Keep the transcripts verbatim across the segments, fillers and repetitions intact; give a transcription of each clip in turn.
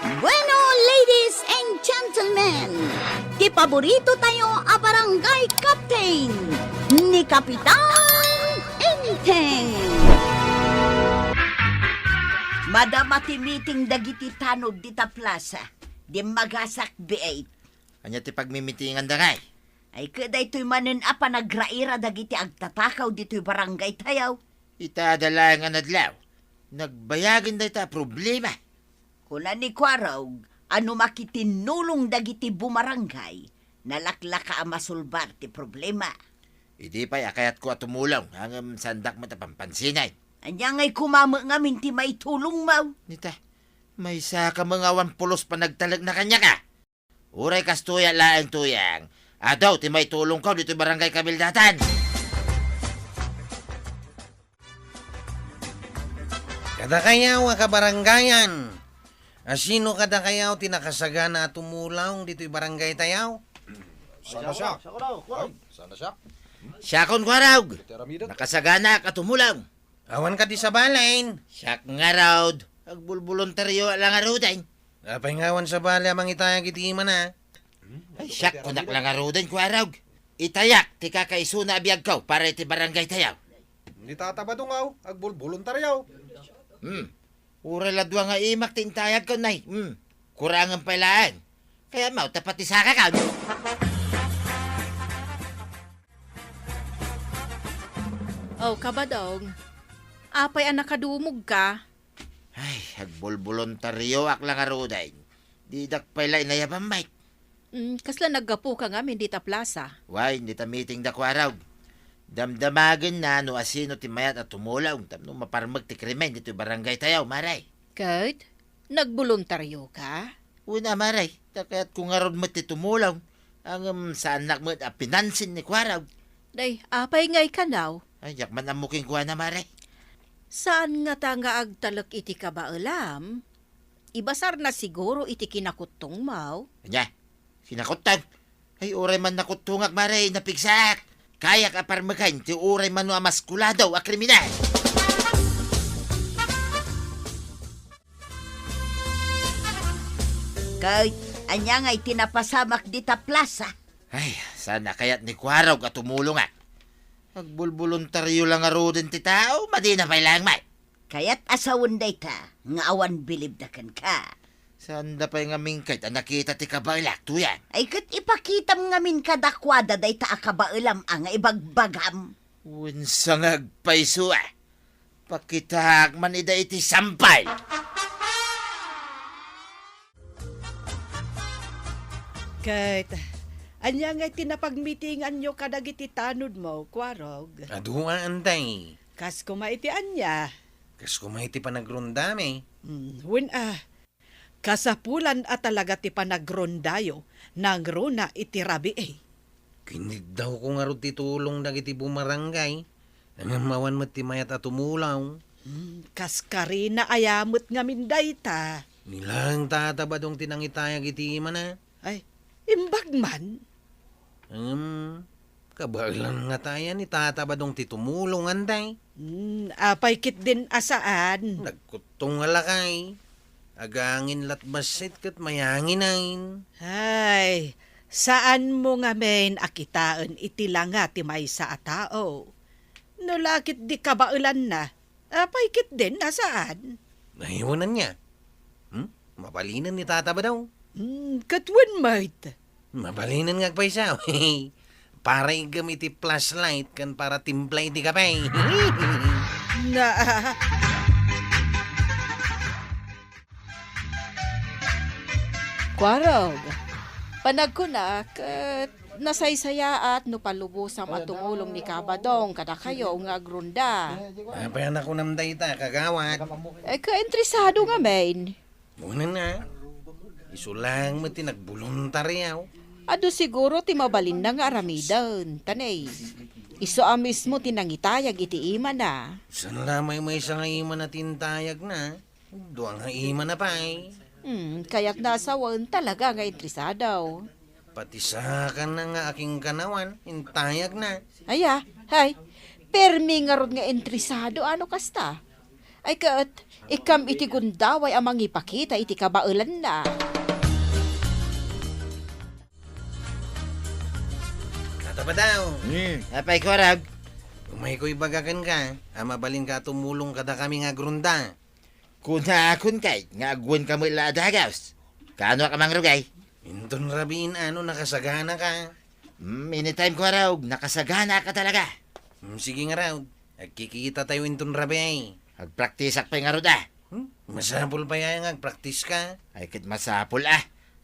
Bueno, ladies and gentlemen, ti paborito tayo a barangay captain, ni Kapitan Enteng. Madama ti meeting dagiti tanod dita plaza. Dimmagasak, B eight. Ania ti pagmimitinganda ngay? Ay, ket daytoy manen a panagraira dagiti agtatakaw ditoy barangay tayo. Ita da laeng a nadlaw, nagbayagen dayta a problema. Kuna ni Kuarog a no makitinnulong dagiti bumarangay, nalaklaka a masolbar ti problema. Idi pay a kayatko a tumulong, ngem saandak met a pampansinen. Ania ngay koma met ngamin ti maitulongmo? Nita, maysa ka met nga awan pulos panagtalekna kaniak a. Uray kastoy a laeng, Tuyang, adu ti maitulongko ditoy barangay kabildatan. Kadakayaw a kabarangayan, asino kadakayaw ti nakasagana a tumulong ditoy barangay tayo? Sana siya. Ay, sana siya. Siakon, Kuarog. Iti aramidek. Nakasaganaak a tumulong. Awan kadi sabalen? Siak ngarud. Agbulboluntaryo la ngaruden. Apay nga awan sabali a mangitayag iti imana? Ay, siak kunak la ngaruden, Kuarog. Itayak ti kakaisuna a biagko para iti barangay tayo. Ni Tata Badong, aw, agbulboluntaryo. Hmm. Uray la dua nga imak ti intayagko, nay. Hmm. Kurangen pay laeng. Kayatmo ta patisakakon. Oh, Kabadong. Apay a nakadumogka? Ay, agbulboluntaryoak la ngaruden. Didak pay la inayaban, Mike. Mm, kasla naggapuka ngamin dita plaza? Wen, dita meeting da Kuarog. Damdamagenna no asino ti mayat a tumulong tapno maparmek ti krimen ditoy barangay tayo, Mare. Ket, nagboluntaryoka? Wen a, Mare. Ta kayatko ngarud met ti tumulong. Ngem saannak met a pinansin ni Kuarog. Day, apay ngay kano? Ay, diak man ammo kenkuana, Mare. Saan ngata nga agtalek iti kabaelam? Ibasarna siguro iti kinakuttongmo. Ania? Kinakuttong? Ay, uray man nakuttongak, Mare, napigsaak. Kayak a parmeken ti uray mano a maskulado a kriminal. Ket ania nga iti napasamak dita plaza? Ay, saan a kayat ni Kuarog a tumulongak? Agbulboluntaryo la ngaruden ti tao, madina pay laeng met. Kayat a sawen dayta nga awan bilibda kenka. Saanda pay ngamin ket a nakita ti kabaelak, Tuyang. Ay, ket ipakitam ngamin kadakuada dayta a kabaelam a nga ibagbagam. Wen sa nga agpayso a. Pakitaak man ida iti sampay. Ket, ania nga iti napagmitinganyo kadagiti tanodmo, Kuarog? Adu a, Antay. Kas koma iti ania? Kas koma iti panagrondami. Hmm, wen a, kasapulan a talaga ti panagrondayo nangruna iti rabii. Kiniddawko ngarud ti tulong dagiti bumarangay. Ngem awan met ti mayat a tumulong. Hmm, kas karina aya met ngamin dayta? Ni laeng Tata Badong ti nangitayag iti imana. Ay, imbag man. Ngem, kabaelan ngata aya ni Tata Badong ti tumulong, Antay? Hmm, apay ketdin a saan? Nagkuttong a lakay. Agangin lat bassit ket mayanginayen. Ay, saanmo ngamin a kitaen iti langa ti maysa a tao. No la ketdi kabaelanna, apay ketdin a saan? Ay, wen ania? Hmm? Mabalinen ni Tata Badong? Hmm, ket wen met. Mabalinen nga agpayso. Para iggem iti flashlight ken para timpla iti kape. Na. Kuarog, panagkuna ket nasaysayaat no palubosam a tumulong ni Kabadong kadakayo nga agronda. Apay a nakunam dayta, kagawad? Eh, kainteresado ngamin. Wen a, isu laeng met ti nagboluntario. Adu siguro ti mabalinna nga aramiden, ta ne, isu a mismo ti nangitayag iti imana. Saan la maymaysa nga imana ti intayagna? Dua nga imana pay. Hmm, kayatna a sawen talaga nga interesado. Pati sakanna nga akin kanawan, intayagna. Aya, hay, permi ngarud nga interesado, ano kasta? Ay ket, Ikkam iti gundaway a mangipakita iti kabaelanna. Tata Badong. Hmm, apay, Kuarog? Umayko ibaga kenka a mabalinka a tumulong kadakami nga agrunda. Kunakon kay nga agwenka met la a dagus. Kaano a kamangrugay? Inton rabiin ano nakasaganaka. Hmm, anytime, Kuarog, nakasagana ka talaga. Hmm, sige ngarud. Agkikitatayo inton rabii. Agpraktisak pay ngarud a. Hmm? Masapul pay aya nga agpraktiska. Ay, ket masapul a.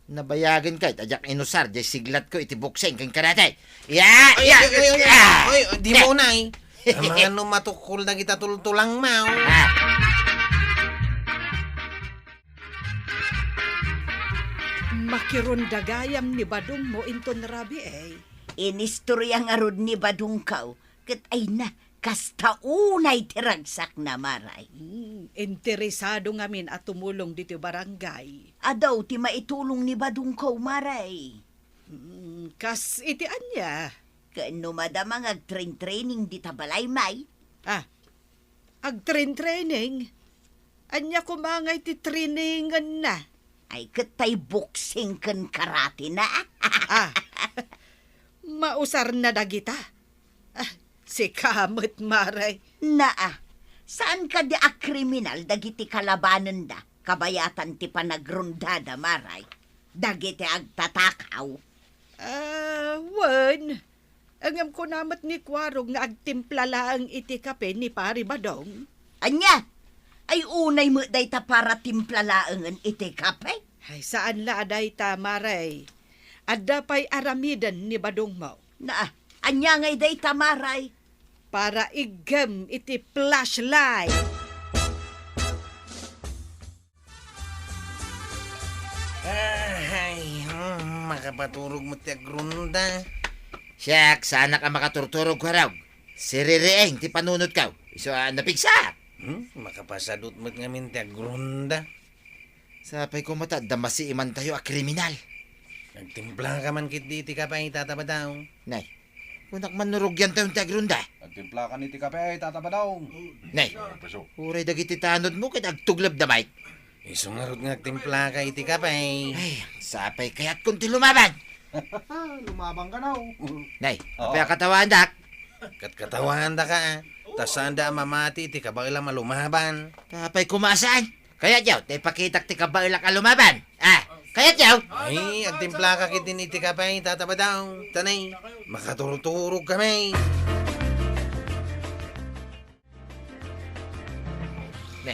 Nabayagen kay ta diak inusar diay siglatko iti boksing ken karate. Ya! Ay, ya! Ay, ay, ay, ay, Ah! ay, ay, di mo unay. Amangan no matukkol dagita tultulangmo. Ah! Makirunda gayam ni Badongmo inton rabii. Inistorya ngarud ni Badongko, ket ay na, kasta unay ti ragsakna, Maray. Hmm, interesado ngamin a tumulong ditoy barangay. Adu ti maitulong ni Badongko, Maray. Hmm, kas iti ania? Ken no madama nga agtrain-training dita balay, May. Ah, agtrain-training? Ania koma ngay ti trainingenna? Ay, ket tay boksing ken karate na. Ah, mausarna dagita. Ah, sika met, Maray. Naa, saan kadi a kriminal dagiti kalabanenda, kabayatan ti panagrundada, Maray? Dagiti agtatakaw? Ah, wen. Ngem kuna met ni Kuarog nga agtimpla laeng iti kape ni Pari Badong. Ania? Ay, unay met dayta para timpla laengen iti kape? Ay, saan la a dayta, Maray. Adda pay aramiden ni Badongmo. Naa, ania ngay dayta, Maray? Para iggem iti flashlight. Ay, hmm, makapaturog met ti agrunda. Siak, saanak a makaturturog, Kuarog. Siririing ti panunotko. Isu a napigsa. Hmm, makapasadut met ngamin ti agrunda. Sapay koma ta adda masiimantayo a kriminal. Agtimplaka man ketdi iti kape, Tata Badong. Nay, kunak man no rugiantayon ti agrunda. Agtimplakan iti kape, Tata Badong. Nay, uray dagiti tanodmo ket agtuglebda met. Isu ngarud nga agtimplaka iti kape. Ay, sapay kayatkon ti lumaban. Lumabanka, no? Nay, apay a katawaandak? Ket katawaandaka, a. Ta saanda a mamati iti kabaelam a lumaban. Apay koma a saan? Kayatyo, ta ipakitak ti kabaelak a lumaban. Ah, kayatyo? Ay, agtimplaka ketdin iti kape, Tata Badong. Ta nay, makaturturogkami. Ne,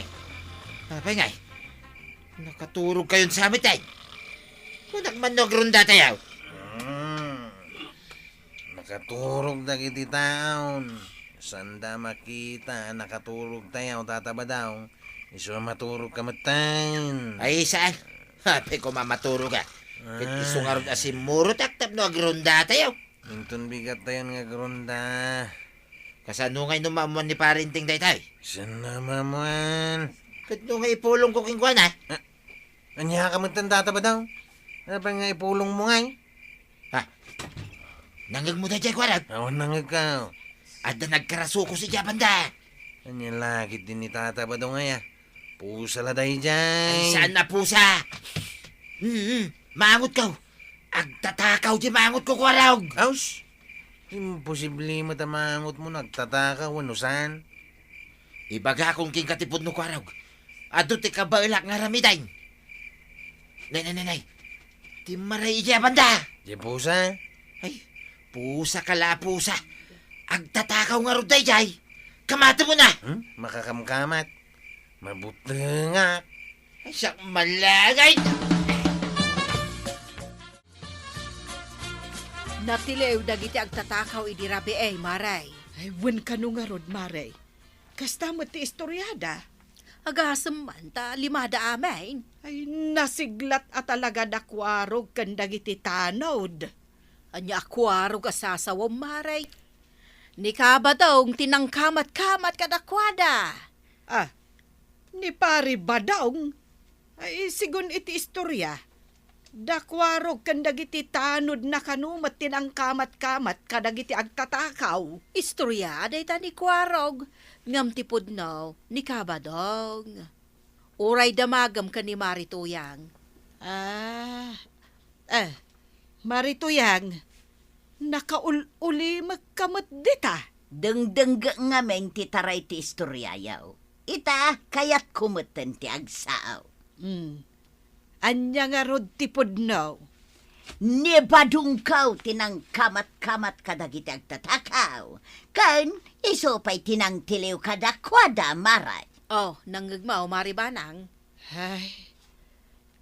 apay ngay? Nakaturogkayon sa amin, tay. Kunak man no agrundatayo. Hmm. Nakaturog dagiti taon. Saanda makita a nakaturogtayo, Tata Badong. Isu a maturogka metten. Ay, saan? Apay koma a maturog, a. Ket isu ngarud a simmurotak tapno agrundatayo. Inton bigattayon nga agrunda. Kasano ngay no maammuan ni Pare Enteng daytoy? Saan a maammuan? Ket no nga ipulongko kenkuana? Ah, ania ka metten, Tata Badong? Apay nga ipulongmo ngay? Ha? Nangngegmo daytoy, Kuarog? Awan nangngegko. Adda nagkarasukos idiay banda. Ania la ketdin ni Tata Badong aya? Pusa la daydiay. Ay, saan a pusa? Hmm, mangutko. Agtatakaw diay mangutko, Kuarog. Aus? Imposible met a mangutmo no agtatakaw wenno saan. Ibagakon kenka ti pudno, Kuarog. Adu ti kabaelak nga aramiden. Nay, nay, nay, nay. Timmaray idiay banda. Diay pusa? Ay, pusa ka la, pusa. Agtatakaw ngarud daydiay. Kamatemo na. Hmm? Makakamkamat. Mabutengak. Ay, siak malagay. Natiliw dagiti agtatakaw idi rabii, Maray. Ay, wen kano ngarud, Maray. Kasta met ti istoriada. Agasem man ta limada amin. Ay, nasiglat a talaga da Kuarog ken dagiti tanod. Ania a Kuarog a sasawem, Maray? Ni Kabadong ti nangkamatkamat kadakuada. Ah, ni Pari Badong? Ay, sigun iti istoria, da Kuarog ken dagiti tanodna kano met ti nangkamatkamat kadagiti agtatakaw. Istoria dayta ni Kuarog, ngem ti pudno ni Kabadong. Uray damagem ken ni Mari Tuyang. Ah, eh, Mari Tuyang, nakaul-ulimekka met dita. Dengdengngek ngamin ti taray ti istoriayo. Ita, kayatko metten ti agsao. Hmm. Ania ngarud ti pudno? Ni Badongko ti nangkamatkamat kadagiti agtatakaw, ken isu pay ti nangtiliw kadakuada, Maray. Oh, nangngegmo, Mari Banang? Ay,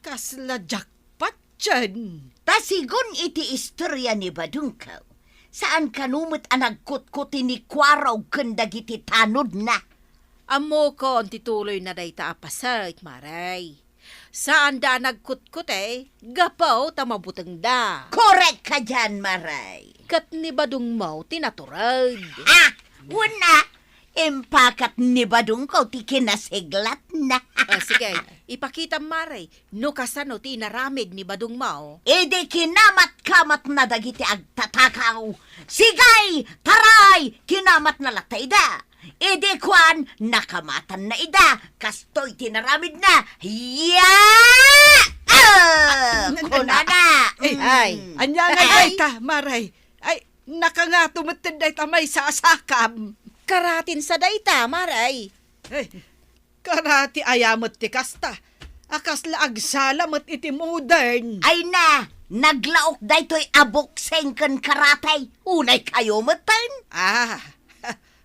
kasla jackpot yen. Ta sigun iti istoria ni Badongko, saan kano met a nagkutkuti ni Kuarog ken dagiti tanodna. Ammokon ti tuloyna dayta a paset, Maray. Saanda a nagkutkuti, gapu ta mabutengda. Korek ka dian, Maray. Ket ni Badongmo ti natured. Ah! Wen a, impakat ni Badongko ti kinasiglatna. Ah, sige, ipakitam, Maray, no kasano ti inaramid ni Badongmo. Idi kinamatkamatna dagiti agtatakaw. Sige, taray, kinamatna latta ida. Idi kuan, nakamatanna ida, kastoy ti naramidna. Ya! Ah! Kunana. Eh, ay, mm. Ania nga ay, dayta, Maray? Ay, nakangato met dayta maysa a sakam. Karatin sa dayta, Maray. Eh, karati aya met ti kasta. A kasla agsala met iti modern. Ay na, naglaok daytoy a boksing ken karate. Unay kayo metten. Ah,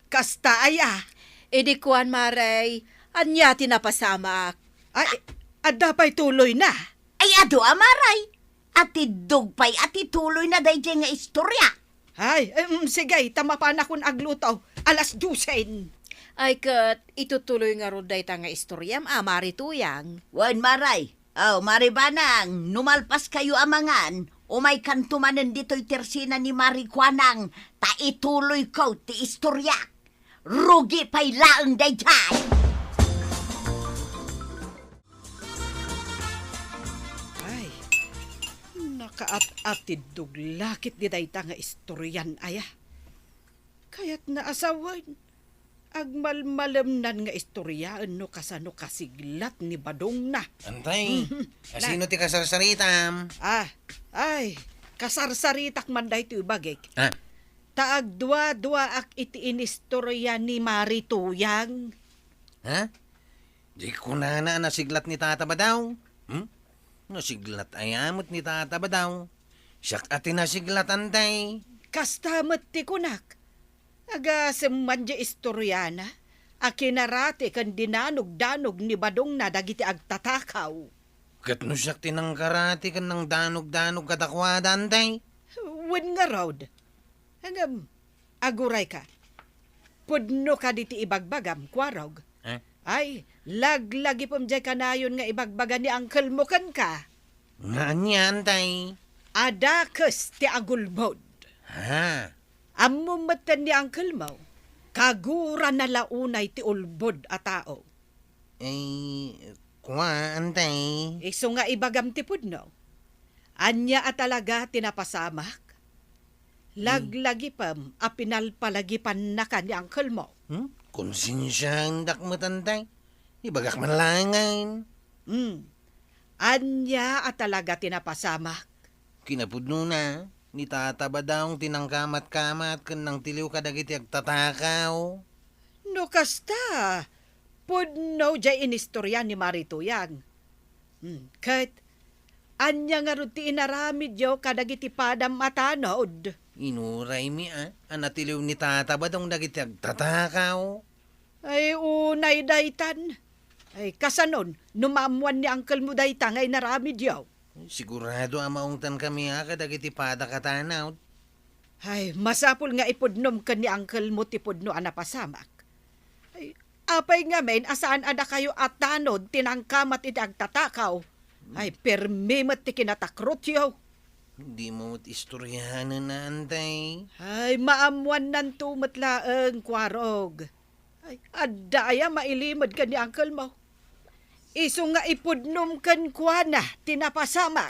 kasta aya. Idi kuan, Maray, ania ti napasamak? Ay, adda pay tuloyna? Ay, adu a, Maray. Atiddog pay a ti tuloyna daydiay nga istoria. Ay, em, sige, ta mapanakon agluto. Alas dosen. Ay, ket itutuloy ngarud dayta nga istoriam, a, Mari Tuyang? Wen, Maray. Oh, Mari Banang, no malpas kayo a mangan, umaykanto manen ditoy tersina ni Mari Kuanang, ta ituloyko ti istoria. Rugi pay laeng daydiay. Ay, nakaat-atiddog la ketdi dayta nga istorian aya. Kayatna a sawen, agmalmalemnan nga istoriaen no kasano kasiglat ni Badongna. Antay, mhm, asino ti kasarsaritam? Ah, ay, kasarsaritak man daytoy bagik. Ah. Ta agduaduaak iti inistoria ni Mari Tuyang. Ha? Di kunana a nasiglat ni Tata Badaw? Hmm? Nasiglat aya met ni Tata Badaw? Siak a ti nasiglat, antay. Kasta met ti kunak. Agasem man di istoriana a kinarati ken dinanogdanog ni Badongna dagiti agtatakaw. Ket no siak ti nangkarati ken nangdanogdanog kadakuada, antay? Wen ngarud. Ngem, agurayka. Pudno kadi ti ibagbagam, Kuarog? Eh? Ay, laglagipem diay kanayon nga ibagbaga ni uncle mo kenka. Nga ania, antay? A dakes ti agulbod. Ha? Ammom metten ni uncle mo, kagurana la unay ti ulbod a tao. Ay, kua, antay. Isu nga ibagam ti pudno. Ania a talaga ti napasamak? Hmm. Laglagipem a pinalpalagipannaka ni uncle mo. Hmm? Konsensiaendak met, antay. Ibagak man laengen. Hmm. Ania a talaga ti napasamak? Kinapudnona, ni Tata Badaw ti nangkamatkamat ken nangtiliw kadagiti agtatakaw. No kasta, pudno diay inistoria ni Mari Tuyang. Hmm, ket ania ngarud ti inaramidyo kadagiti padam a tanod? Inuraymi a, a natiliw ni Tata Badaw dagiti agtatakaw. Ay, unay daytan. Ay, kasanon, no maammoan ni uncle mo dayta nga inaramidyo? Sigurado a maungtankami a kadagiti padak a tanod. Ay, masapul nga ipudnom ken ni uncle mo ti pudno a napasamak. Ay, apay ngamin a saan a dakayo a tanod ti nangkamat iti agtatakaw? Ay, permi met ti kinatakrotyo. Dimo met istoryanen, antay. Ay, maammoannanto met laeng, Kuarog. Ay, adda aya mailimed ken ni uncle mo? Isu nga ipudnom kenkuana ti napasamak.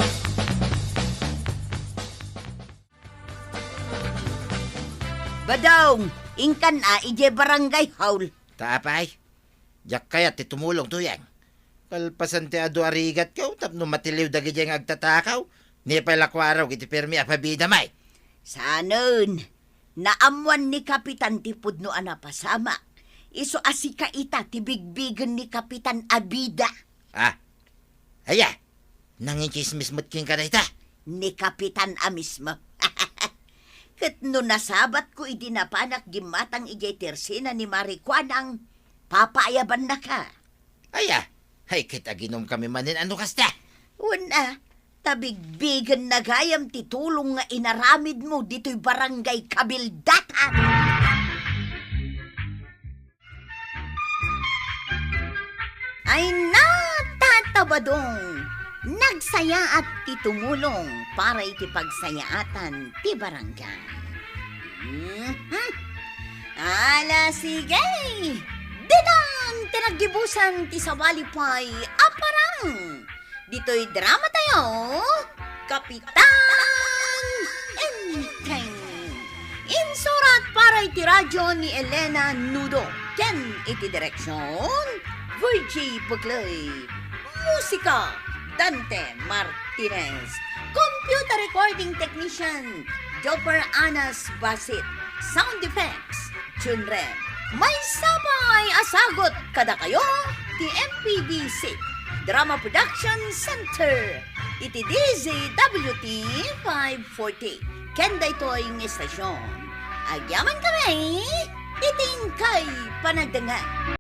Badong, inkan a idiay barangay hall. Ta apay, diak kayat ti tumulong, Tuyang. Kalpasan ti adu a rigatko tapno matiliw dagidiay nga agtatakaw, ni pay la kuarok iti permi a pabida, may. Sanen, naammuan ni Kapitan ti pudno a napasamak. Isu a sika ita ti bigbigen ni Kapitan a bida. Ah, aya, nangitsismis met kenka dayta? Ni Kapitan a mismo. Ket no nasabatko idi napanak gimmatang idiay tersena ni Mari Kuanang, papaayabannaka. Aya, hay ket aginumkami manen a no kasta. Wen a, ta bigbigenna gayam ti tulong nga inaramidmo ditoy barangay kabildatan. Ay na, Tata Badong! Nagsayaat ti tumulong para iti pagsayaatan ti barangay. Mhm. Ala, sige! Ditan ti naggibusan ti sabali pay a parang! Ditoy drama tayo, Kapitan Enteng. Insurat para iti radyo ni Elena Nudo ken iti direksyon, Virgie Buclay. Musika, Dante Martinez. Computer recording technician, Jopper Anas Basit. Sound effects, Chunre. Maysa pay a sagut kadakayo ti M P D C Drama Production Center iti D Z W T five forty. Ken daytoy nga istasyon, agyaman kami iti inkay panagdengngeg.